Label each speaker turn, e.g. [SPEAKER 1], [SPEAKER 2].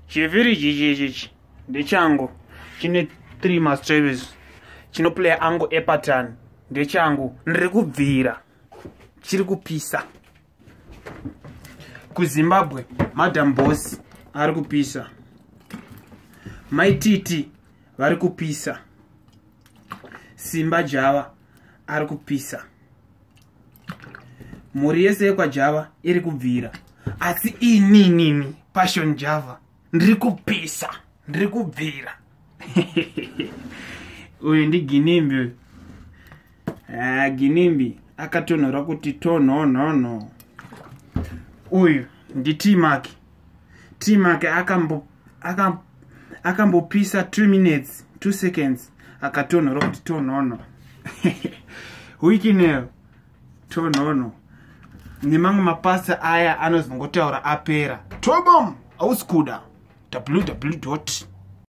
[SPEAKER 1] Chifiriji ichichi ndechangu, chine 3 mastreves, chinoplaya angu epatan, ndechangu, ndiri kubvira, chiri kupisa. KuZimbabwe Madam Boss ari kupisa, Maititi vari kupisa, Simba Java ari kupisa, mhuri yese yekwaJava iri kubvira, asi ininini Passion Java ndiri kupisa, ndiri kubvira. Uyu ndiGinimbi. Ah, Ginimbi akatonhora kuti tonhonhono. Uyu ndiTmark. Tmark akambopisa 2 minutes 2 seconds, akatonhora kuti tonhono. Wicknell tonhono, nemamwe mapasa aya anozongotaura apera. Tobom, hausi kuda www.